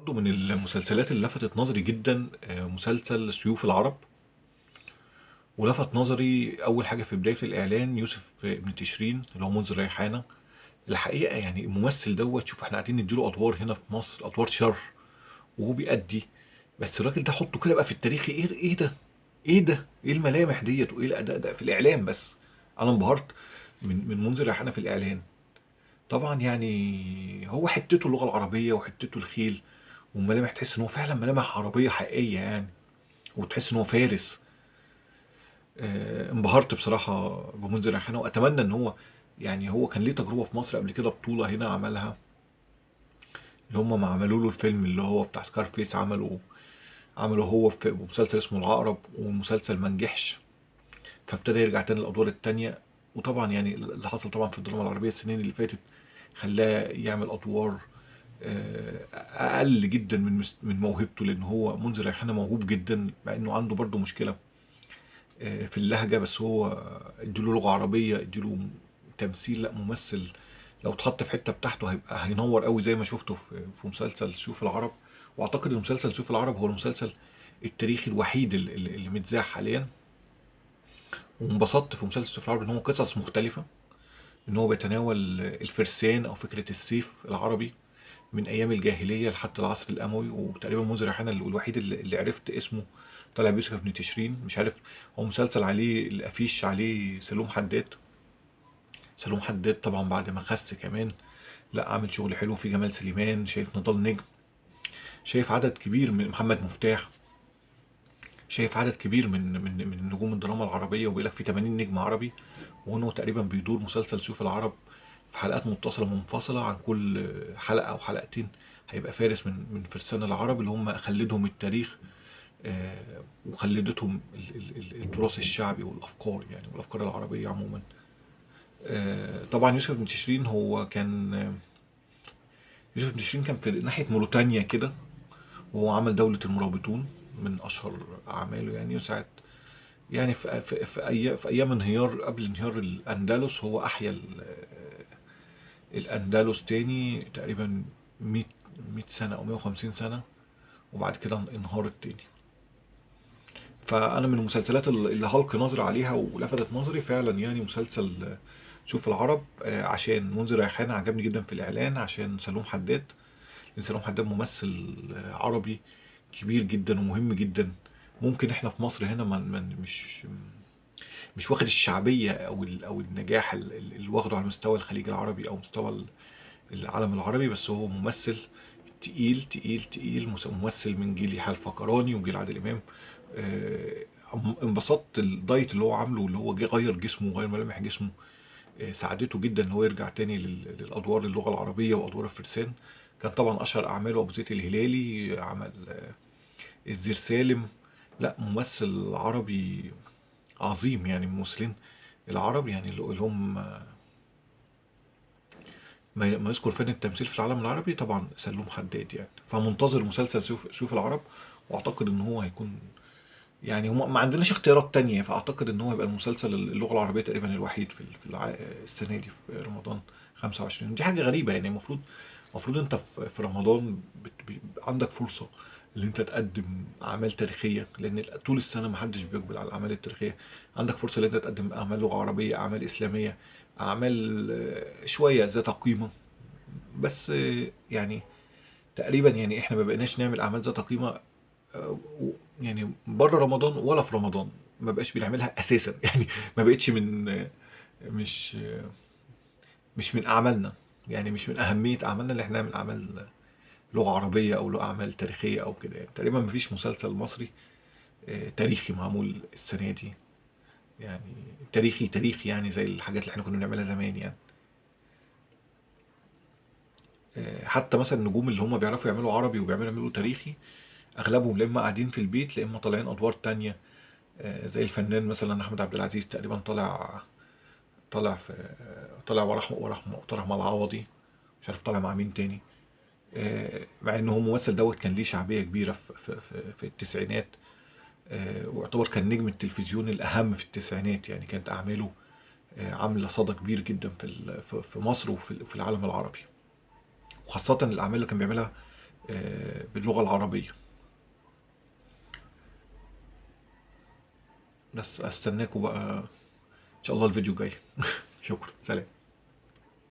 برضه من المسلسلات اللي لفتت نظري جدا مسلسل سيوف العرب. ولفت نظري اول حاجة في بداية الاعلان يوسف ابن تشرين اللي هو منذر ريحانة. الحقيقة يعني الممثل دوت، شوف احنا قاعدين نديله ادوار هنا في مصر، ادوار شر وهو بيأدي، بس الراجل ده حطه كده بقى في التاريخ، ايه ده؟ ايه ده؟ ايه الملامح ديت وايه الاداء ده في الاعلان؟ بس انا انبهرت من منذر ريحانة في الاعلان. طبعا يعني هو حتته اللغة العربية وحتته الخيل وملامح، تحس ان هو فعلا ملامح عربية حقيقية يعني، وتحس ان هو فارس. انبهرت بصراحة بمنذر ريحانة، واتمنى ان هو يعني هو كان ليه تجربه في مصر قبل كده، بطوله هنا عملها اللي هم ما عملوا له الفيلم اللي هو بتاع سكارفيس، عملوا هو في مسلسل اسمه العقرب، والمسلسل ما نجحش، فابتدى يرجع تاني للادوار التانية. وطبعا يعني اللي حصل طبعا في الدراما العربية السنين اللي فاتت خلاه يعمل ادوار اقل جدا من موهبته، لان هو منذر ريحانة موهوب جدا، مع انه عنده برضه مشكلة في اللهجة، بس هو اديله لغة عربية، اديله تمثيل، لا ممثل لو اتحط في حتة بتاعته هيبقى هينور قوي زي ما شفته في مسلسل سيوف العرب. واعتقد ان مسلسل سيوف العرب هو المسلسل التاريخي الوحيد اللي متذاع حاليا. وانبسطت في مسلسل سيوف العرب ان هو قصص مختلفة، ان هو بيتناول الفرسان او فكرة السيف العربي من ايام الجاهلية لحد العصر الاموي. وتقريبا منذر ريحانة الوحيد اللي عرفت اسمه طلع بيوسف بن تشرين، مش عارف هو مسلسل عليه الافيش عليه سلوم حداد. سلوم حداد طبعا بعد ما خس كمان، لا عامل شغل حلو. في جمال سليمان، شايف نضال نجم، شايف عدد كبير من محمد مفتاح، شايف عدد كبير من نجوم الدراما العربية، وبيقول لك في 80 نجم عربي. وهو تقريبا بيدور مسلسل سيوف العرب في حلقات متصلة منفصلة، عن كل حلقة او حلقتين هيبقى فارس من فرسان العرب اللي هم خلدهم التاريخ، وخلدتهم التراث الشعبي والافكار يعني، والافكار العربية عموما. طبعا يوسف بن تشرين هو كان، يوسف بن تشرين كان في ناحية موريتانيا كده، وهو عمل دولة المرابطون من اشهر اعماله يعني. وساعة يعني في ايام انهيار، قبل انهيار الاندلس، هو احيا الاندلس تاني تقريبا 100 سنة او 150 سنة، وبعد كده انهارت تاني. فانا من المسلسلات اللي هلق نظري عليها ولفتت نظري فعلا يعني مسلسل سيوف العرب، عشان منذر ريحانة عجبني جدا في الاعلان، عشان سلوم حداد، لان سلوم حداد ممثل عربي كبير جدا ومهم جدا. ممكن احنا في مصر هنا مش واخد الشعبية او النجاح اللي واخده على مستوى الخليج العربي او مستوى العالم العربي، بس هو ممثل تقيل تقيل تقيل، ممثل من جيل يحيى الفخراني وجيل عادل امام. انبسطت الدايت اللي هو عامله، اللي هو جه غير جسمه وغير ملامح جسمه، ساعدته جدا ان هو يرجع تاني للادوار اللغة العربية وادوار الفرسان. كان طبعا اشهر اعماله ابو زيد الهلالي، عمل الزير سالم. لا ممثل عربي عظيم يعني، الممثلين العرب يعني اللي هم ما يذكر فن التمثيل في العالم العربي طبعا سلوم حداد يعني. فمنتظر مسلسل سيوف العرب، واعتقد ان هو هيكون يعني، هم ما عندناش اختيارات تانية، فاعتقد ان هو هيبقى المسلسل اللغة العربية تقريبا الوحيد في السنة دي في رمضان 25. دي حاجة غريبة يعني، المفروض انت في رمضان عندك فرصة ان انت تقدم اعمال تاريخية، لان طول السنة ما حدش بيقبل على الاعمال التاريخية. عندك فرصة ان انت تقدم اعمال لغة عربية، اعمال اسلامية، اعمال شوية ذات قيمة، بس يعني تقريبا يعني احنا ما بقيناش نعمل اعمال ذات قيمة يعني بره رمضان ولا في رمضان، ما بقاش بنعملها اساسا يعني، ما بقتش من مش مش من اعمالنا يعني، مش من اهمية اعمالنا اللي احنا نعمل اعمال لغة عربية او اعمال تاريخية او كده يعني. تقريبا ما فيش مسلسل مصري تاريخي معمول السنة دي يعني، تاريخي تاريخي يعني زي الحاجات اللي احنا كنا بنعملها زمان يعني. حتى مثلا النجوم اللي هم بيعرفوا يعملوا عربي وبيعملوا تاريخي، اغلبهم لا اما قاعدين في البيت لا اما طالعين ادوار تانية، زي الفنان مثلا احمد عبد العزيز تقريبا طالع في طالع طالع مع العوضي، مش عارف طالع مع مين تاني، مع ان هو ممثل دوت كان ليه شعبية كبيرة في في في التسعينات، ويعتبر كان نجم التلفزيون الاهم في التسعينات يعني. كانت اعماله عامله صدى كبير جدا في في مصر وفي العالم العربي، وخاصة الاعمال اللي كان بيعملها باللغة العربية. بس استناكم بقى ان شاء الله الفيديو الجاي. شكرا، سلام.